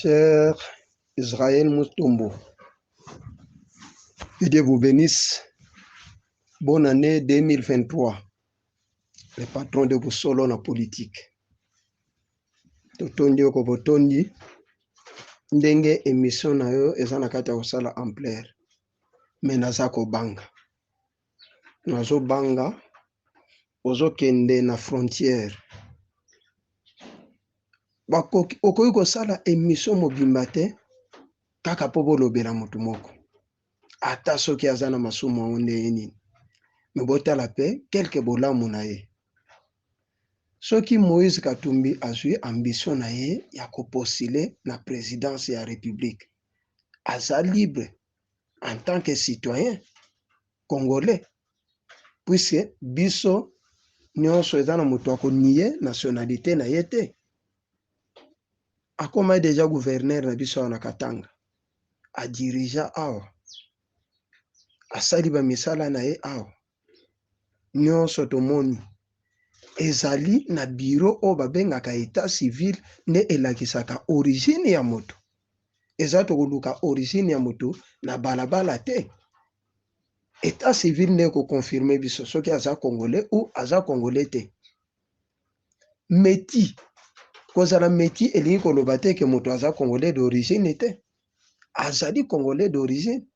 Cher Israël Mutombo, que Dieu vous bénisse. Bonne année 2023. Le patron de Bosolo na politique. Totondi oko botondi ndenge émission na yo eza na kati ya kosala ampleur. Mais naza kobanga. Nazobanga ozokende na frontière. Bakoki okoki kosala emission mobimba te kaka mpo bolobela motu moko ata soki aza na masumu yango ndenge nini me botala mpe kelke bolamu na ye. Soki Moïse Katumbi azwi ambition na ye ya kopostule na presidence ya republique, aza libre en tant que citoyen congolais puisque biso nyonso eza na moto ako nier nationalité na ye te. Akoma deja gouverneur na biso awa na Katanga, adirigea awa, asali ba misala na ye awa nyonso tomoni ezali na bureau oyo babengaka etat civil nde elakisaka origine ya moto. Eza tokoluka origine ya moto na balabala te. Etat civil nde eko confirmer biso soki aza congolais ou aza congolais te. Meti, kozala meti elingi koloba te ke moto aza congolais d'origine te. Azali congolais d'origine.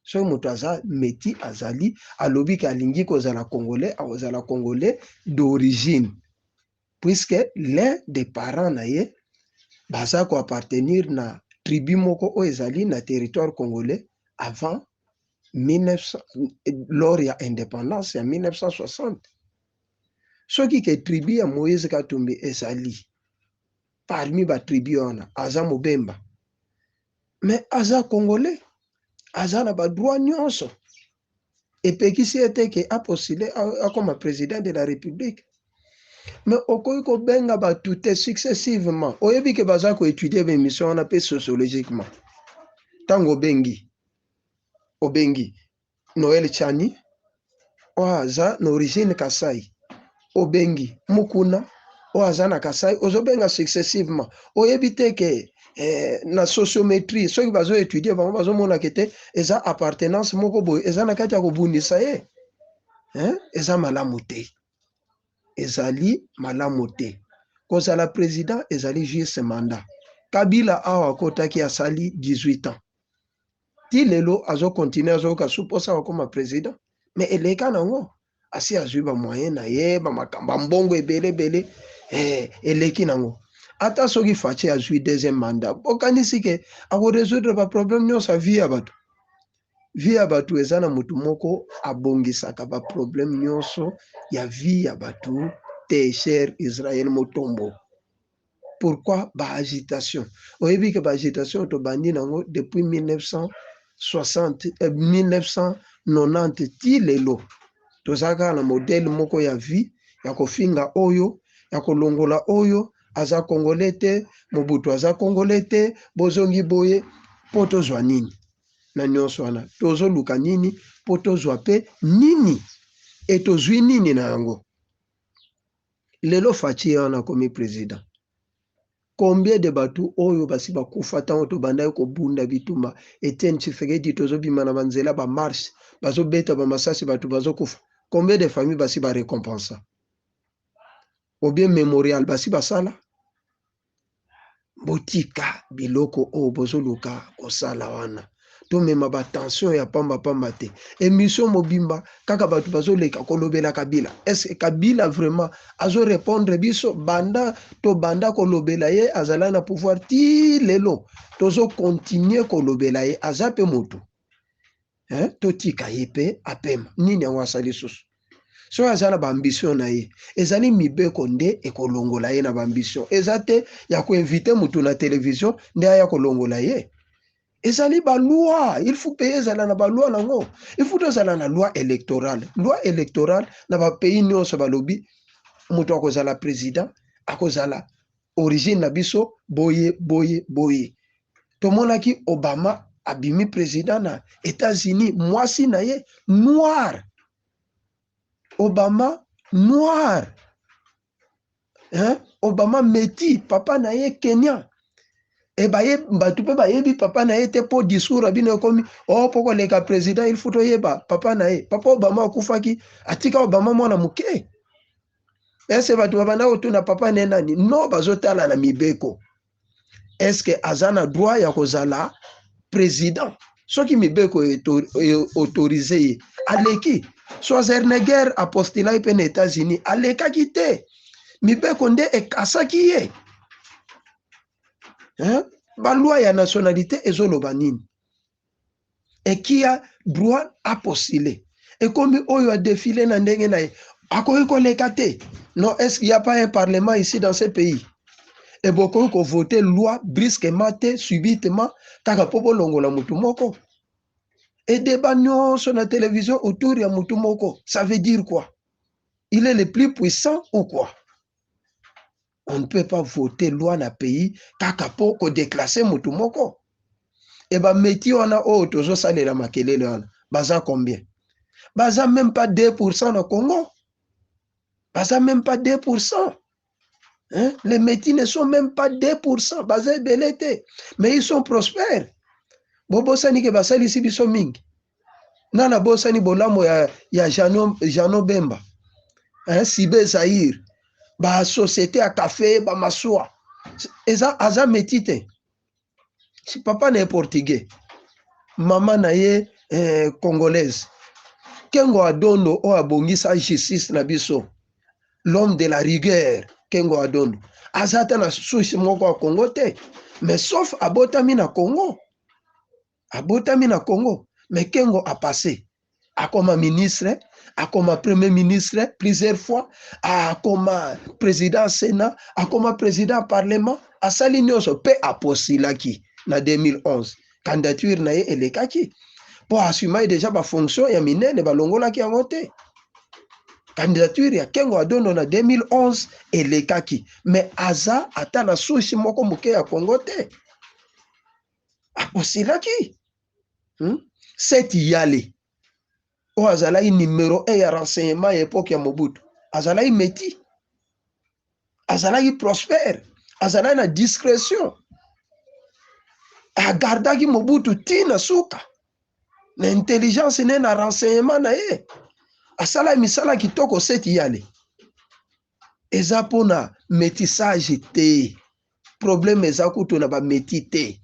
Soki moto aza meti azali alobi ke alingi kozala congolais, akozala congolais d'origine puisque l'un des parents na ye baza ko appartenir na tribu moko oyo ezali na territoire congolais avant 1900, lors ya independance ya 1960. Soki ke tribu ya Moïse Katumbi ezali parmi ba tribu wana, aza Mobemba mais aza congolais, aza na ba droit nyonso, epekisi ye te ke apostule akoma president de la republique. Mais okoki kobenga bato te successivement, oyebi ke baza koetudie ba emission wana mpe sociologiquement. Ntango obengi obengi Noël Tshani oyo aza na origine Kasai, obengi Mukuna oyo aza na Kasai, ozobenga successivement, oyebi te ke na sociometrie soki bazo étudier bango bazomona ke te eza appartenance moko boye eza na kati ya kobundisa ye, hein? Eza malamu te, ezali malamu te. Kozala president ezali juste mandat. Kabila awa akotaki asali 18 ans, ti lelo azo continuer azoyoka su posa akoma president, mais eleka nango asi azwi ba moyen na ye ba makambo ya mbongo ebele ebele, eleki nango. Ata soki Fatshi azwi deuxième mandat, bokanisi ke ako résoudre ba problème nyonso ya vie ya bato? Vie ya bato eza na motu moko abongisaka ba problème nyonso ya vie ya bato te, cher Israël Mutombo. Pourquoi ba agitation? Oyebi ke ba agitation tobandi nango depuis 1960, 1990 ti lelo toza kaka na modèle moko ya vie ya kofinga oyo, ya kolongola oyo aza congolais te, Mobutu aza congolais te, bozongi boye po tozwa nini na nyonso wana? Tozoluka nini po tozwa pe nini? E tozwi nini na yango? Lelo Fatshi ye wana akomi president. Combien de batu oyo basi bakufa tango tobandaki kobunda bitumba Etienne Tshisekedi, tozobima na ba nzela ba marche, bazobeta ba masasi batu bazokufa. Combien de familles basi ba recompensa? Ou bien memorial basi basala? Botika biloko oyo bozoluka kosala wana. Tomema ba tension ya pamba pamba te. Emission mobimba kaka bato bazoleka kolobela Kabila. Est-ce que Kabila vraiment azo répondre biso banda tobanda kolobela ye azala na pouvoir ti lelo tozo continuer kolobela ye aza pe motu. Hein, totika ye pe apema. Nini yango asali susu? Soki aza na ba ambition na ye, ezali mibeko nde ekolongola ye na ba ambition. Eza te ya ko inviter mutu na television nde aya kolongola ye. Ezali ba loi, il faut pays ezala na ba loi nango. Il faut tozala na loi électorale. Loi électorale na ba pays nyonso balobi mutu akozala president, akozala origine na biso boye boye boye. Tomonaki Obama abimi president na Etats-Unis, mwasi na ye noir. Obama noir. Hein? Obama métis, papa na ye Kenyan. E baye bato mpe bayebi papa na ye te mpo discours na bino ekomi o oh, mpo koleka president il faut toyeba papa na ye. Papa Obama akufaki, atika Obama mwana moke. Ese bato babanda kotuna papa na ye nani? No, bazotala na mibeko. Est-ce que aza na droit ya kozala president? Soki mibeko autorise ye, aleki. Schwarzenegger apostulaki mpe na États-Unis, alekaki te. Mibeko nde ekasaki ye. Hein? Ba loi ya nationalité ezoloba nini? Et qui a droit à postuler? Ekomi oyo a défilé na ndenge na ye, akoki koleka te. Non, est-ce qu'il y a pas un parlement ici dans ce pays? Et bokoki kovoter loi brusquement te, subitement, kaka mpo bolongola mutu moko. Et débat nyonso na télévision autour ya mutu moko, ça veut dire quoi? Il est le plus puissant ou quoi? On ne peut pas voter loi na pays kaka po ko déclasser mutu moko. E ba métier wana oyo tozosalela makelele wana, baza combien? Baza même pas 2% na Congo. Baza même pas 2%. Hein? Les métiers ne sont même pas 2%. Baza ebele te. Mais ils sont prospères. Bobosani ke basalisi biso mingi. Nana bosani bolamu ya Jano Bemba. Hein? Sibe Zaïre. Ba société ya café, ba masuwa. Eza aza métier te. Si papa na ye portugais, mama na ye congolaise. Kengo Adondo oyo abongisa justice na biso, l'homme de la rigueur, Kengo Adondo. Aza ata na souche moko ya Congo te, mais sauf abotami na Congo. Abotami na Congo, mais Kengo a passé. Akoma ministre, akoma premier ministre plusieurs fois, akoma président Sénat, akoma président parlement, asali nyonso pe apostilaki na 2011. Candidature na ye elekaki po assumer déjà ba fonction ya minene balongolaki yango te. Candidature ya Kengo Adondo na 2011 elekaki, mais aza ata na souche moko moke ya Congo te. Apostilaki. Seth Yale oyo azalaki numéro 1 ya renseignement ya époque ya Mobutu, azalaki métis, azalaki prospère, azalaki na discrétion, agardaki Mobutu tina suka na intelligence ne na renseignement na ye, asalaki misala kitoko. Seth Yale eza mpona métissage te, problème eza kutu na ba métis te.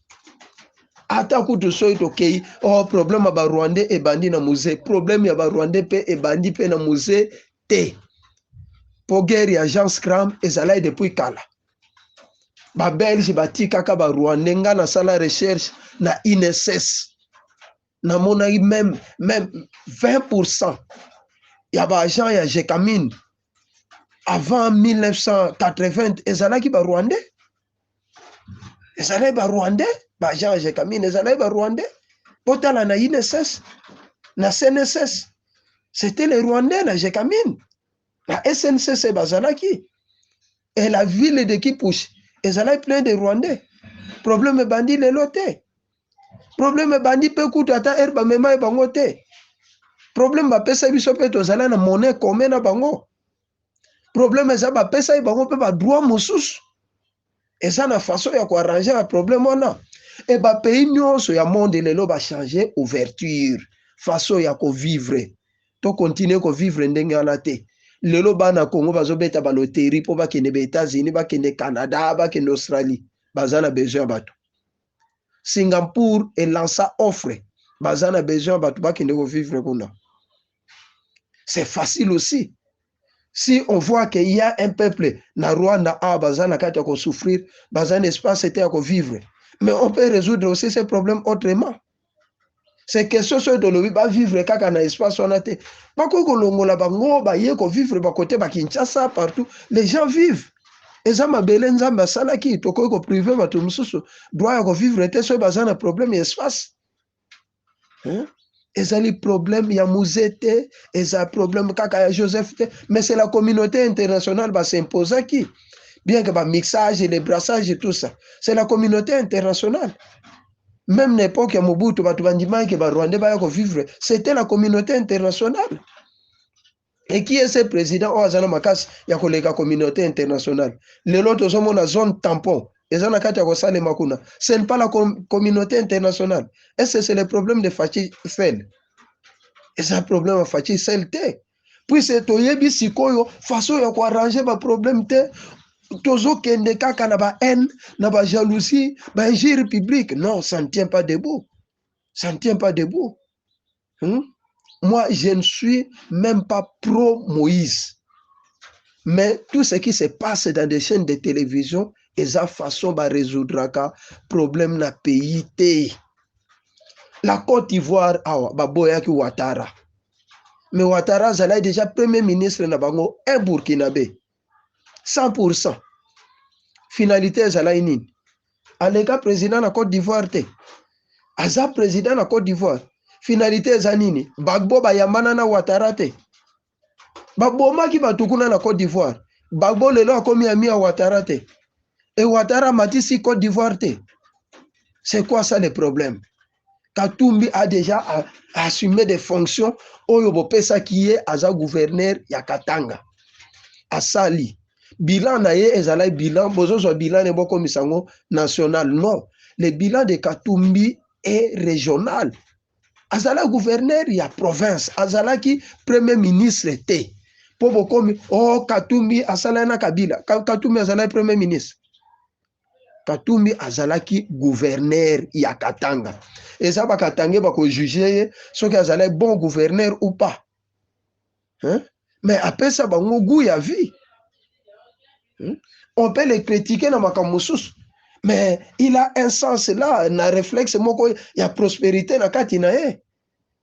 Ata kutu soki tokei, oh, problème ya ba Rwandais ebandi na Mzee, problème ya ba Rwandais mpe ebandi mpe na Mzee te, po guerre ya Jean Schramme ezalaki depuis kala. Ba Belge batikaka ba Rwandais. Nga nasala recherche na INSS, namonaki même 20% ya ba agent ya Gécamines avant 1980 ezalaki ba Rwandais, ezalaki ba Rwandais. Ba agent ya Gécamines ezalaki ba Rwandais. Botala na INSS, na CNSS, c'était les Rwandais. Na Gécamines, na SNCC bazalaki, et la ville de Kipushi ezalaki plein de Rwandais. Problème ebandi lelo te, problème ebandi mpe kutu ata ere bamema ye bango te. Problème bapesa biso mpe tozala na monnaie commun na bango. Problème eza bapesa ye bango mpe badroit mosusu. Eza na façon ya koarranger ba problème wana. E bapays nyonso ya monde lelo bachange ouverture, façon ya kovivre. Tokontinue kovivre ndenge wana te. Lelo bana Congo bazobeta baloterie mpo bakende ba États-Unis, bakende Canada, bakende Australie. Baza na besoin ya bato. Singapour elansa offre, baza na besoin ya bato bakende kovivre kuna. C'est facile aussi. Si on voit qu'il y a un peuple na Rwanda, ah, baza na kati ya kosouffrir, baza na espace te ya kovivre, mais on peut résoudre aussi ces problèmes autrement. C'est question soki tolobi bavivre kaka na espace wana te, bakoki kolongola bango, baye kovivre bakote bakinshasa. Partout les gens vivent, eza mabele Nzambe asalaki. Tokoki kopriver bato mosusu droit ya kovivre te soki baza na problème ya espace, hein? Ezali problème ya Mzee te, eza problème kaka ya Joseph te, mais c'est la communauté internationale basimposaki. Bien que bamixage, les brassages et tout ça, c'est la communauté internationale. Même na époque ya Mobutu, bato bandimaki ke barwandais baya kovivre, c'était la communauté internationale. Et qui est ce président oyo aza na makasi ya koleka communauté internationale? Lelo tozomona zone tampon. Eza na kati ya kosalema kuna. Ce n'est pas la communauté internationale. Est-ce que c'est le problème de Fatshi seul? Eza problème ya Fatshi seul te. Puisque toyebi sikoyo façon ya koarranger ba problème te, tozokende kaka na ba haine, na ba jalousie, ba injure publique. Non, ça ne tient pas debout. Ça ne tient pas debout. Moi, je ne suis même pas pro Moïse. Mais tout ce qui se passe dans des chaînes de télévision, eza façon ba résoudre problème na pays te. La Côte d'Ivoire awa baboyaki Ouattara. Mais Ouattara azalaki déjà premier ministre na bango, un Burkinabé. 100%. Finalité ezalaki nini? Aleka président na Côte d'Ivoire te. Aza président na Côte d'Ivoire. Finalité eza nini? Gbagbo bayambana na Ouattara te. Babomaki bato kuna na Côte d'Ivoire. Gbagbo lelo akomi ami ya Ouattara te. Et Ouattara matisi Côte d'Ivoire te. C'est quoi ça le problème? Katumbi a déjà assumé des fonctions oyo bopesaki ye, aza gouverneur ya Katanga. Asali bilan na ye, ezalaki bilan, bozozwa bilan ne bokomisa yango national. Non, le bilan de Katumbi est régional. Azalaki gouverneur ya province, azalaki premier ministre te. Mpo bokomi oh, Katumbi asalaki na Kabila. Katumbi azalaki premier ministre? Katumbi azalaki gouverneur ya Katanga. Eza bakatange bakojuger ye soki azalaki bon gouverneur ou pas, hein? Mais apesa bango goût ya vie, On peut le critiquer na makambo mosusu, mais il a un sens là, na réflexe moko ya prospérité na kati na ye,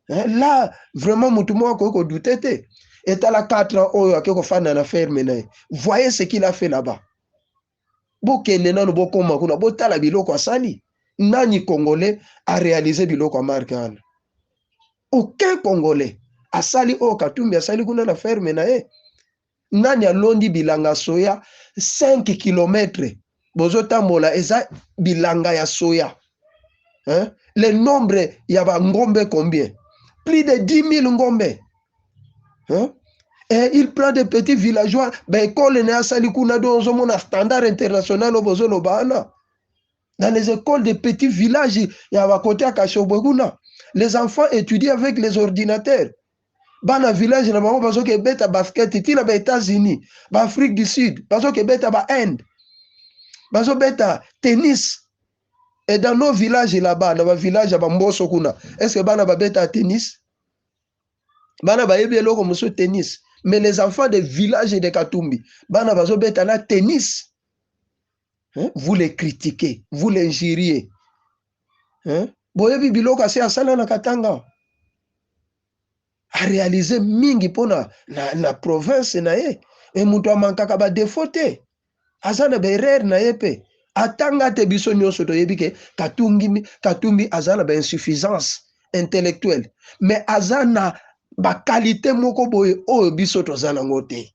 hein? Là vraiment motu moko akoki kodouter te. Etala 4 ans oyo ake kofanda na ferme na ye, voyez ce qu'il a fait là-bas. Bokende nano, bokóma kuna, botala biloko asali. Nani Congolais aréaliser biloko ya marque wana? Aucun Congolais asali oyo Katumbi asali kuna na ferme na ye. Nani alondi bilanga soya 5 kilomètre? Bozotambola, eza bilanga ya soya, hein? Le nombre ya bangombe, combien? Plus de 10 000 ngombe, hein? Et il prend des petits villageois, baécole na asali kuna, do ozomona standard international oyo bozoloba wana. Dans les écoles des petits villages ya bakote ya Kashobwe kuna, les enfants étudient avec les ordinateurs. Bana village na bango bazoki ebeta basket ntina ba États-Unis, baAfrique du Sud, bazoki ebeta, baInde bazobeta tennis. Et dans nos villages là-bas, na bavillage ya bamboso kuna, est ce que bana babeta tennis? Bana bayebi eloko mosusu tennis? Mais les enfants de village de Katumbi, bana bazobeta na tennis, hein? Vous les critiquez, vous les injuriez, hein? Boyebi biloko ase asala na Katanga, aréaliser mingi mpona na province na ye. E moto amankaka badéfauts te, aza na baerreur na ye mpe atanga te. Biso nyonso toyebi ke Katumbi aza na bainsuffisance intellectuelle, mais aza na baqualité moko boye oyo biso toza nango te,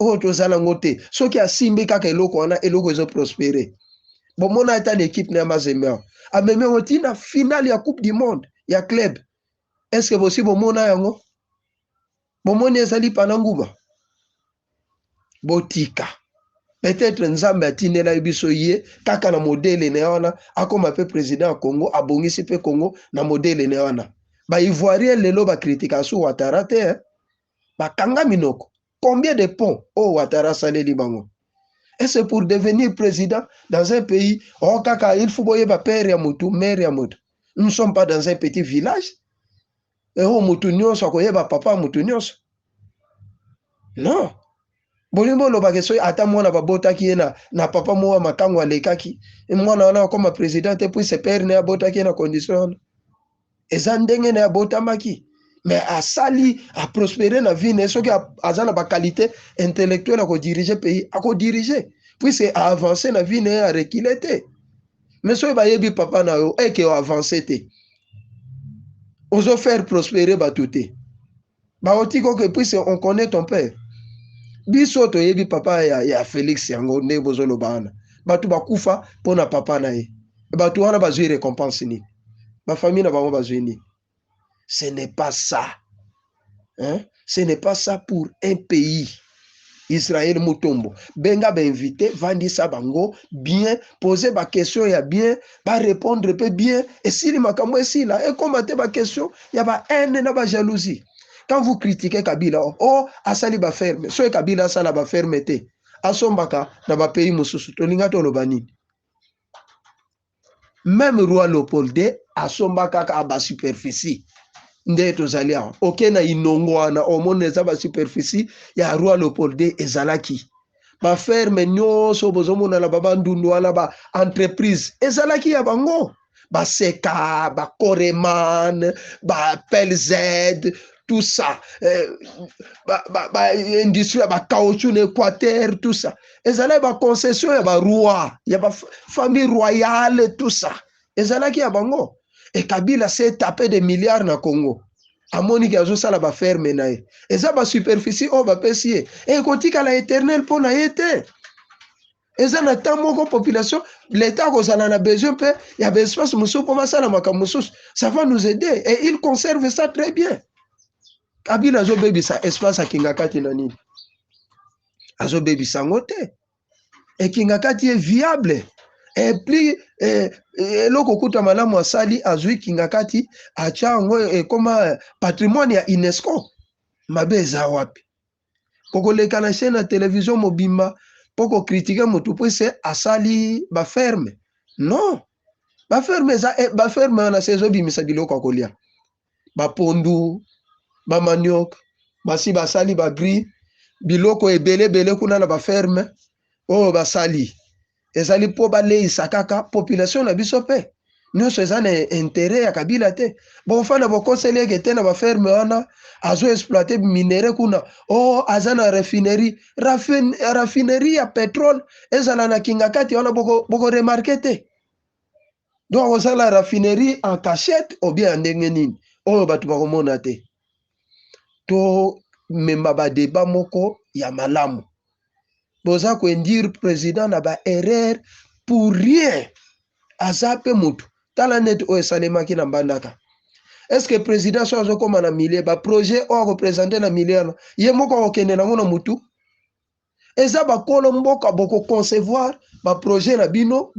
oyo toza nango te. Soki asimbi kaka eloko wana, eloko ezoprospérer. Bomona ata na équipe na ya Mazembe awa, amemi yango ntina finale ya Coupe du monde ya club. Est ce que bosi bomona yango? Bomoni ezali pana nguba. Botika, peut-être Nzambe atindelaki biso ye kaka na modèle na ye wana, akóma mpe président ya Congo, abongisi mpe Congo na modèle na ye wana. Baivoirien lelo bakritikaka su Ouattara te, eh? Bakanga minoko. Combien de ponts oyo Ouattara asaleli bango? Et c'est pour devenir président dans un pays oh, kaka il faut boyeba père ya motu, mère ya motu. Nous ne sommes pas dans un petit village oyo motu nyonso akoyeba papa motu nyonso. Non, bolingi bolobaka soki ata mwana babotaki ye na papa moko ya makango alekaki, mwana wana akoma président te, puisque père na ye abotaki ye na condition wana. Eza ndenge na ye abotamaki, mais asali aprospérer na vie na ye. Soki aza na baqualité intellectuelle akodiriger pays, akodiriger, puisque aavance na vie na ye, areculer te. Mais soki bayebi papa na yo eke oavance te, ozofaire prospérer bato te, baotika oke, puisque on connaît ton père. Biso toyebi papa ya Félix. Yango ndenge bozoloba wana, bato bakufa mpona papa na ye. Bato wana bazwi récompense nini? Bafamille na bango bazwi nini? Ce n'est pas ça, hein? Ce n'est pas ça pour un pays. Israël Mutombo, benga ba invité, vandisa bango bien, poser ba question ya bien, ba répondre pe bien, esili makambo esila, ekoma te ba question ya ba haine na ba jalousie. Quand vous critiquez Kabila, oh, asali ba ferme, soki Kabila asala ba ferme te, asombaka na ba pays mosusu, tolinga toloba nini? Meme roi Leopold II asomba kaka ba superficie nde tozali awa. Oke na Inongo wana omona eza ba superficie ya roi Leopold II ezalaki ba ferme nyonso bozomona na ba Bandundu wana ba entreprise ezalaki ya bango baseka ba Coreman ba PLZ tout ça eh, ba, ba, ba industrie ya ba caoutchouc na Équateur tout ça ezalaki ba concession ya ba roi ya ba famille royale tout ça ezalaki ya bango et Kabila s'est tapé des milliards na Congo amoni ke azosala ba ferme na ye eza ba superficie oyo bapesi ye ekotikala éternel mpo na ye te eza na temps moko population l'État akozala na besoin mpe ya ba espace mosusu mpo basala makambo mosusu ça va nous aider et il conserve ça très bien Kabila azobebisa espace akinga kati na nini azobebisa yango te ekinga kati ye viable et puis eh, eloko kuta malamu asali azwi kinga kati atya yango ekoma patrimoine ya UNESCO mabe eza wapi kokoleka na chaîne ya télévision mobimba mpo kokritike motu mpo ese asali baferme non baferme eza eh, baferme wana se ezobimisa biloko ya kolia bapondu bamanioc basi basali bagri biloko ebele ebele kuna na baferme oyo basali ezali mpo baleisa kaka population na biso mpe nyonso eza na interet ya Kabila te. Bofanda bokoseli eke te na baferme wana azo exploite minerais kuna oh, aza na raffinerie Raffin, raffinerie ya petrole ezala na Kingakati wana boko, boko remarke te donc akosala raffinerie en cachette ou bien ya ndenge nini oyo bato bakomona te. Tomema badeba moko ya malamu boza ko induire president na ba erreur pour rien aza pe mutu tala neti oyo esalemaki na mbandaka est ce que president so azokoma na milieu ba projet oyo akopresente na milieu wana ye moko akokende nango na mutu eza bakolo mboka bokoconcevoir baprojet na bino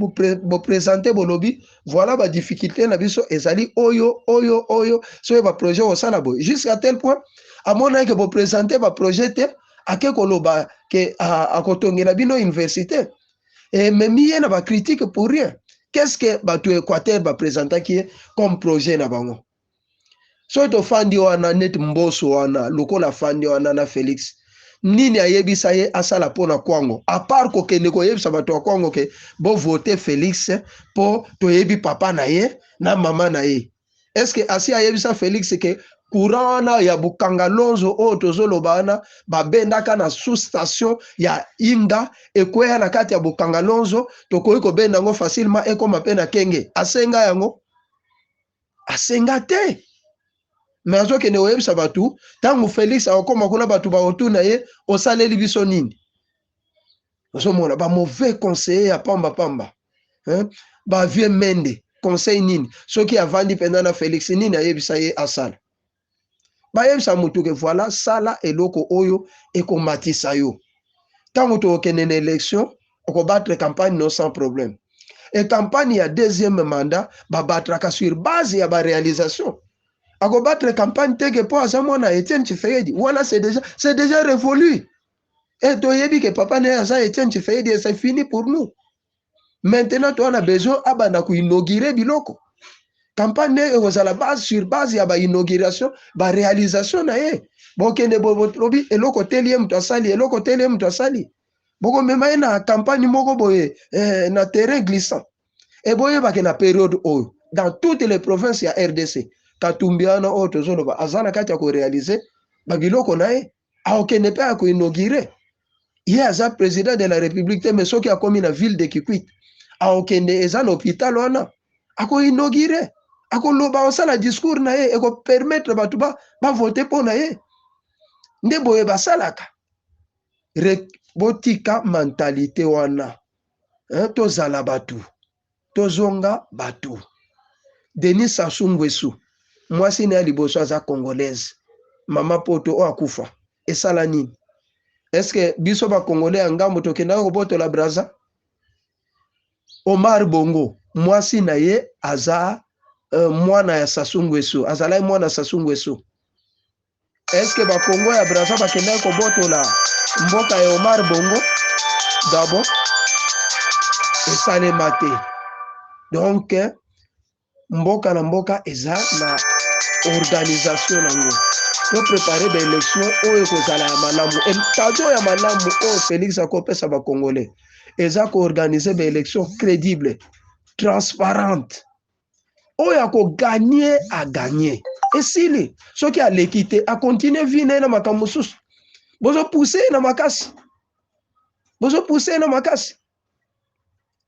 bopresente bolobi voilà badifficulté na biso ezali oyo oyo oyo soki baprojet kosala boye jusqu'à tel point amonaki ke bopresente baprojet te ake koloba ke akotongela bino université ememi ye na ba critique pour rien qu'est-ce que bato ya Équateur bapresentaki ye comme projet na bango soki tofandi wana neti mboso wana lokola afandi wana na Felix nini ayebisa ye asala mpo na kwango apart kokende koyebisa bato ya kwango ke bovote Felix mpo toyebi papa na ye na mama na ye Est ce que asi ayebisa Felix ke courant wana ya Bukanga Lonzo oyo tozoloba wana babendaka na sous station ya Inga ekweya na kati ya Bukanga Lonzo, tokoki kobenda yango facilement ekoma pe na Kenge? Asenga yango? Asenga te. Mais azokende koyebisa bato, ntango Felix akokoma kuna bato bakotuna ye osaleli biso nini? Ozomona ba mauvais conseiller ya pamba pamba hein? Ba vieux Mende conseil nini? Soki avandi mpenza na Felix nini ayebisa ye asala? Bayebisa motu ke voilà sala eloko oyo ekomatisa yo. Ntango tokokende na election okobattre campagne no sans problème. Et campagne ya deuxième mandat babattraka sur base ya ba réalisation. Akobattre campagne te ke mpo aza mwana Etienne Tshisekedi wana c'est déjà révolu. Et toyebi ke papa na ye aza Etienne Tshisekedi et c'est fini pour nous. Maintenant toza na besoin abanda ko inaugurer biloko. Campagne ne ekozala base sur base ya ba inauguration, ba réalisation na ye. Bokende bolobi eloko teli ye moto asali, eloko teli ye moto asali. Bokomema ye na campagne moko boye eh, na terrain glissant. Et boyebake na periode oyo dans toutes les provinces ya RDC, Katumbi wana oyo tozoloba aza na kati ya ko réaliser ba biloko na ye. Akokende mpe ako inaugure ye aza president de la republique te mais soki akomi na ville de Kikwit akokende eza na hôpital wana ako inaugure akoloba akosala discours na ye eko permettre bato ba bavote mpo na ye nde boye basalaka botika mentalite wana hein, tozala bato tozonga bato Denis Sassou Nguesso mwasi na ya liboso aza congolaise mama poto oyo akufa esala nini? Est-ce que biso ba Congolais ya ngambo tokendaka kobotola Brazza? Omar Bongo mwasi na ye aza mwana ya Sassou Nguesso, azalaki mwana Sassou Nguesso. Est-ce que ba Congo ya Brazza bakendaki kobotola mboka ya Omar Bongo Gabon? Esalema te. Donc mboka na mboka eza na organisation nango. To preparer ba election oyo ekozala ya malamu. E cadeau ya malamu oyo Felix akopesa ba Congolais eza ko organiser ba election credible, transparente. Oyo ako gagner a gagner. Esili. Soki aleki te, a continuer vie na ye na makambo mosusu. Bozo pousser ye na makasi. Bozo pousser ye na makasi.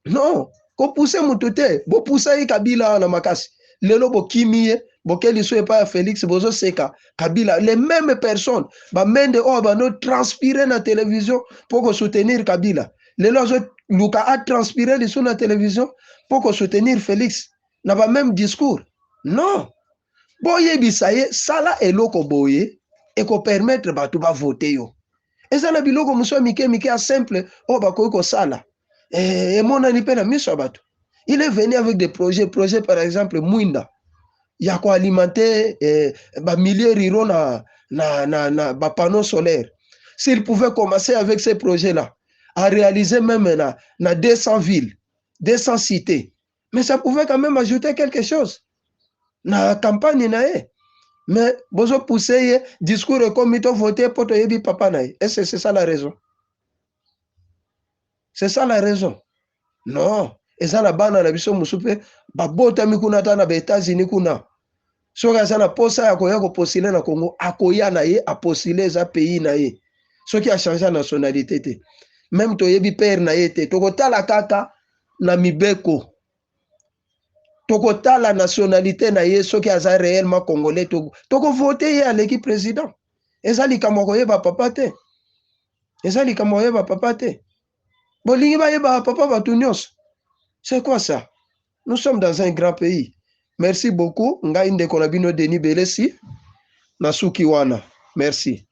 Non, ko pousser mutu te. Bo pousser ye Kabila wana makasi. Lelo bokimi ye, boke liso epai ya Felix, bozo seka Kabila. Les mêmes personnes, ba Mende oyo bando transpirer na télévision pour ko soutenir Kabila. Lelo azo luka a transpirer liso na télévision pour ko soutenir Felix na ba même discours. Non. Boyebisa ye sala eloko boye eko permettre bato ba voter yo. Eza na biloko mosusu ya mike mike ya simple oyo bakoki kosala. Emonani mpe na miso ya bato. Il est venu avec des projets, projets par exemple mwinda ya koalimenter ba milieux ruraux na ba panneaux solaires. S'il pouvait commencer avec ces projets-là, à réaliser même na 200 villes, 200 cités, mais ça pouvait quand même ajouter quelque chose na campagne na ye. Mais bozo pousser ye discours ekomi to voter po toyebi papa na ye. Est-ce que c'est ça la raison? C'est ça la raison? Non, eza na bana na biso mosusu mpe babotami kuna ata na ba États-Unis kuna. Soki aza na posa ya koya kopostule na Congo, akoya na ye apostule, eza pays na ye. Soki achange nationalité te, même toyebi père na ye te, tokotala kaka na mibeko, tokotala nationalité na ye. Soki aza réellement congolais, tokovote ye aleki président. Eza likambo ya koyeba papa te, eza likambo ya koyeba papa te. Bolingi bayeba papa bato nyonso, c'est quoi ça? Nous sommes dans un grand pays. Merci beaucoup. Ngai ndeko na bino Denis Belesi, nasuki wana. Merci.